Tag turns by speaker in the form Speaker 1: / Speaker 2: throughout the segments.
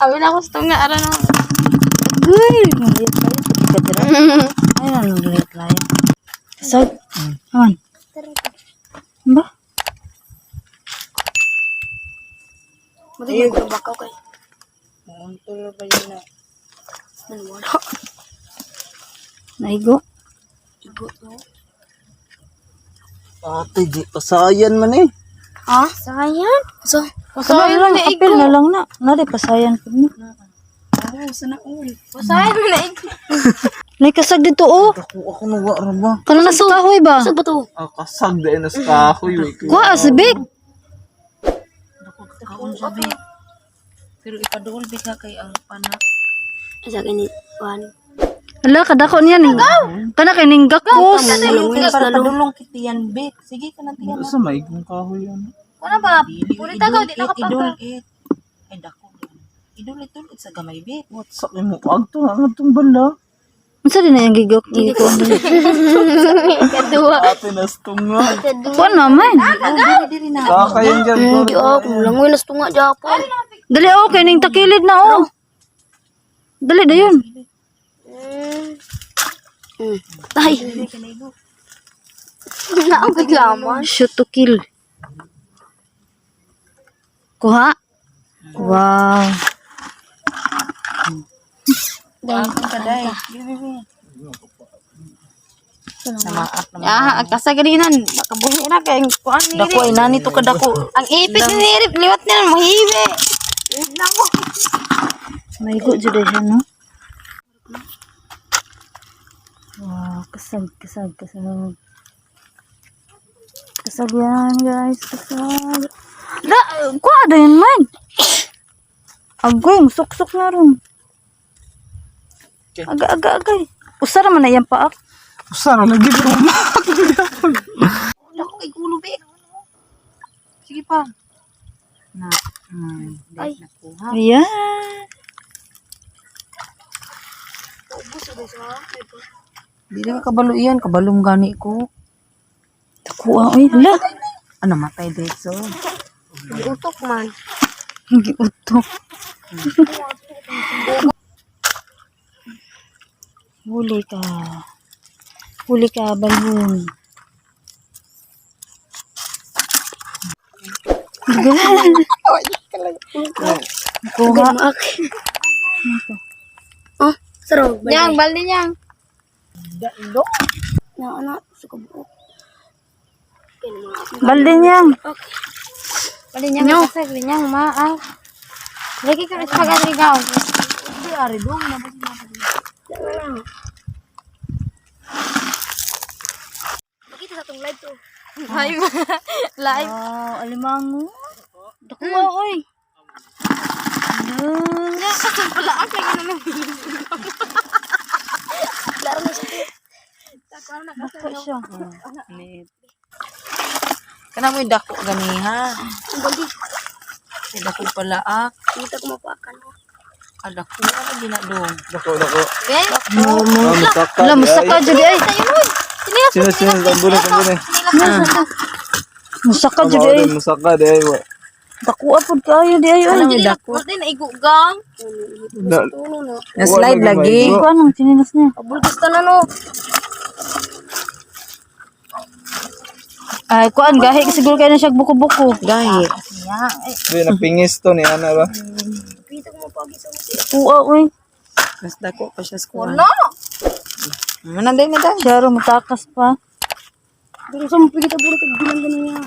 Speaker 1: Abi na gusto nga ara na.
Speaker 2: Uy, maliit tayo. Kadra. Ay, ano maliit tayo. Kasag. Aman. Ba?
Speaker 1: Mati ko bakaw kay.
Speaker 3: Tulo ba yun na?
Speaker 1: Manwala.
Speaker 2: Naigo.
Speaker 1: Igo to.
Speaker 4: Ate, di pasayan man eh.
Speaker 1: Ha? Sayan? So,
Speaker 2: Sayan lang, apil na lang na. Nari, pasayan po na.
Speaker 3: Oo, sana all.
Speaker 1: Sayan mo na igo.
Speaker 2: May kasag dito, oh.
Speaker 4: Ako, ako nawa ra ba?
Speaker 2: Kano na sa kahoy ba?
Speaker 1: Sa ba to?
Speaker 4: Ah, kasag dahil nas kahoy. Wait.
Speaker 2: Kuha, asibik.
Speaker 3: Kaon sa bi. Pero ipaduol bi ka kay ang pana.
Speaker 1: Sa kini wan.
Speaker 2: Ala, kadako niyan. Eh. Kana kay ning gakos.
Speaker 3: Para padulong kitiyan bi. Sige ka na tiyan.
Speaker 4: Sa may kong kahoy ano.
Speaker 1: Wala ba?
Speaker 3: Dili,
Speaker 1: Purita ka, di na
Speaker 3: idol,
Speaker 1: kapag.
Speaker 3: idol it. Ay dako. Idol idol it sa gamay bi.
Speaker 4: What's up mo? Agto nga itong bala.
Speaker 2: Unsa din na yung gigok?
Speaker 1: Kadua.
Speaker 4: Ate, nas tunga.
Speaker 2: Kuha naman.
Speaker 3: Dili dili na.
Speaker 4: Kakayan dyan.
Speaker 1: Hindi ako. Langoy nas tunga Japon.
Speaker 2: Dali, oh. Kay ning takilid na, oh. Dali, dayon.
Speaker 1: Tay. Naang kaglaman.
Speaker 2: Shoot to kill. Kuha. Wow.
Speaker 3: Ang kaday. Bi bi bi. Namaak naman.
Speaker 1: Ah, kasagarinan. Nakabuhi na kay kuan ni.
Speaker 3: Dako ay nani to kadako.
Speaker 1: Ang ipit ni Rip, liwat nila mahibi. Nako.
Speaker 2: Maigo jud ay siya, no? Wow, kasag, kasag, kasag. Kasag yan, guys. Kasag. Da, kuha da yun, man. Agoy, musuksok na ron. Aga, aga, agay. Usa ra man na iyang paak.
Speaker 4: Usa na lagi pero
Speaker 3: Dako kay gulo bi. Sige pa. Na.
Speaker 1: Ay.
Speaker 3: Nakuha.
Speaker 2: Ayan.
Speaker 3: Dili ka kabalo iyan, kabalong gani ko.
Speaker 2: Kuha, oy. Hala.
Speaker 3: Ano matay dito?
Speaker 1: Utok man.
Speaker 2: Giutok. Huli ka. Huli ka, balbon. Kuha.
Speaker 1: Oh, sarap. Yang, balde niyang. Na, ana, sa kabuok.
Speaker 2: Balde niyang.
Speaker 1: Balde niyang, kasag, niyang, ma, ah. Lagi ka spaghetti gaw.
Speaker 3: Di ari dong na
Speaker 1: Makita sa tong live to. Live. Live.
Speaker 2: Wow, alimango. Dakuha, oy.
Speaker 1: Nya, kasi pala ang kaya naman. Laro na siya.
Speaker 2: Dako siya.
Speaker 3: Kana mo'y dako gani ha.
Speaker 1: Ang balde.
Speaker 3: May dako pala ah.
Speaker 1: Kita ko mapakan.
Speaker 3: Kadako ano gina dong.
Speaker 4: Dako, dako.
Speaker 1: Ben,
Speaker 4: Ah, musaka.
Speaker 2: Ala, musaka jud ay.
Speaker 4: Sino, sino? Tambune, tambune.
Speaker 2: Musaka jud ay.
Speaker 4: Musaka, di ay.
Speaker 2: Dakuha pud kaayo di ay.
Speaker 3: Kana
Speaker 2: Oy.
Speaker 3: mo'y dako.
Speaker 1: Balde na igugang.
Speaker 4: Na,
Speaker 3: Na slide lagi.
Speaker 2: Kuha nang chinilas niya.
Speaker 1: Abulgas ta na no.
Speaker 2: Ay, kuan gahi siguro kay na siya buko-buko.
Speaker 3: Gahi.
Speaker 4: Di, napingis to ni Ana ba?
Speaker 1: Kita ko mapagi sa musi.
Speaker 2: Kuha, oy.
Speaker 3: Mas dako pa siya sa kuwan.
Speaker 1: Wala.
Speaker 3: Mananday na day.
Speaker 2: Siya ro mutakas pa.
Speaker 1: Pero sa mapigit ang bulat bilang ganiya.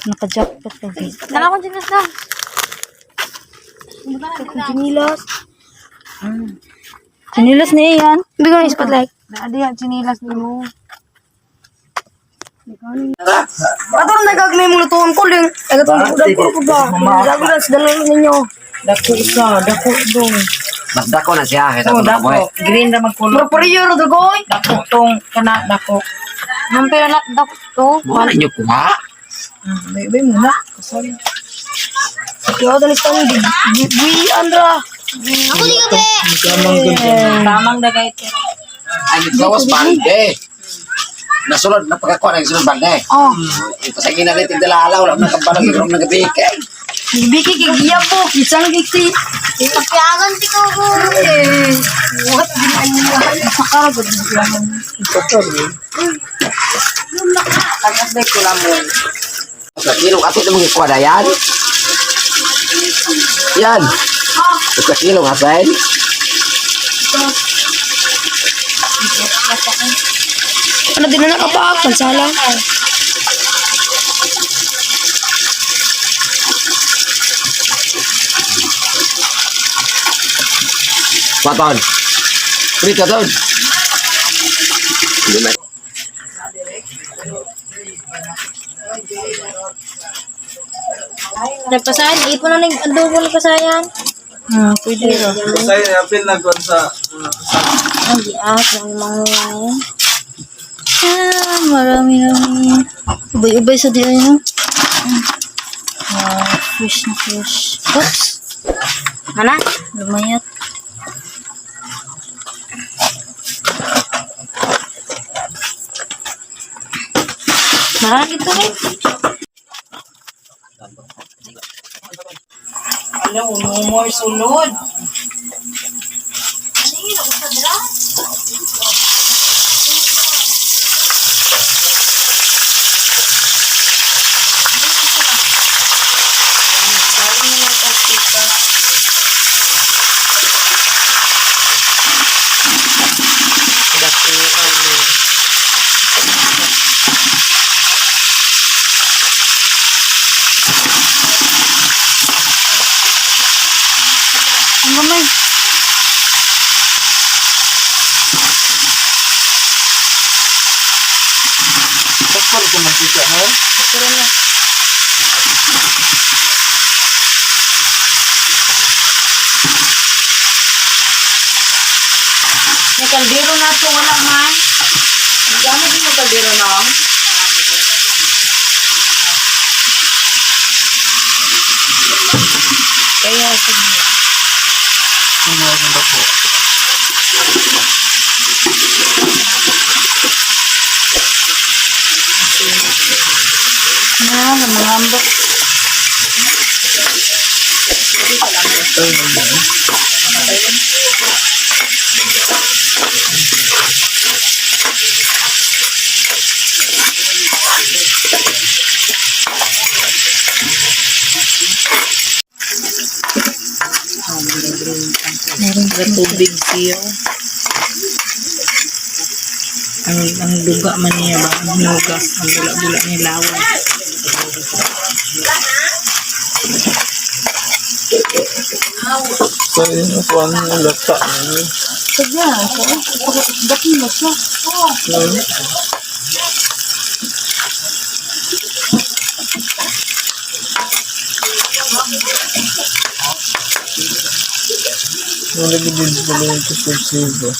Speaker 2: Naka-jacket lagi.
Speaker 1: Dala akong chinas na. Chinilas.
Speaker 2: Chinilas ni iyan.
Speaker 1: Bigay spotlight.
Speaker 3: Naadi ang chinilas nimo.
Speaker 1: Patong nagagmay mong lutuan ko ling. Ay katong ko ko ba. Gagawin sa dalawang ninyo.
Speaker 3: Dako sa, dako dong.
Speaker 5: Mas dako na siya kaysa
Speaker 3: Oh,
Speaker 5: itong
Speaker 3: dako.
Speaker 5: buhay.
Speaker 3: Green ra magkulot.
Speaker 1: Pero pariyo ro dugoy.
Speaker 3: Dako tong kana dako.
Speaker 1: Nang pero na dako to.
Speaker 5: Wala niyo kuha.
Speaker 3: Bay bay muna. Sorry.
Speaker 1: Kaya dali tang gi andra. Ako di ka be.
Speaker 4: Tamang ganda.
Speaker 3: Tamang dagay ito.
Speaker 5: Ay, naglawas balde. Nasulod na pagkakuha ng sulod balde.
Speaker 1: Oh.
Speaker 5: Pasagin na rin tigdala wala na kabalog wala na gabi kay.
Speaker 1: Biki kay giyabo, kisang giksi.
Speaker 3: Papiagan ti ko ko.
Speaker 1: Eh, what ginaniyahan? Sakara gud lang.
Speaker 4: Sakar eh.
Speaker 1: Tagas day kulamon.
Speaker 5: Sa kilo ato na mga kuha na yan. Yan. Sa kilo nga sen.
Speaker 1: Ano din na nakapaak, pansala.
Speaker 5: Paton. Prito ton. Hindi na.
Speaker 3: Nagpasayan, ipon na ning adobo ni pasayan.
Speaker 2: Ah, pwede ra.
Speaker 4: Basta yun, apil na kon sa
Speaker 3: Ang giat ng mga yan.
Speaker 2: Ah, marami rami. Ubay-ubay sa di ay no. Ah, fresh na fresh. Oops!
Speaker 3: Mana?
Speaker 2: Lumayat.
Speaker 3: Marami ito eh.
Speaker 6: Ano, no more sulod.
Speaker 2: Ang gamay.
Speaker 4: Sakar ko makita ha.
Speaker 6: May kaldero na to, wala man. Gamit din mo kaldero na. Kaya sige.
Speaker 4: Ano ang dako?
Speaker 2: Na, mga ambak.
Speaker 6: Tubig siyo. Ang duga man niya ba? Ang hinugas, ang bula-bula ni laway.
Speaker 4: So yun, ako ang lata.
Speaker 2: Sige, ako. Dapat mo siya.
Speaker 4: Nalagi din pala yung kusog.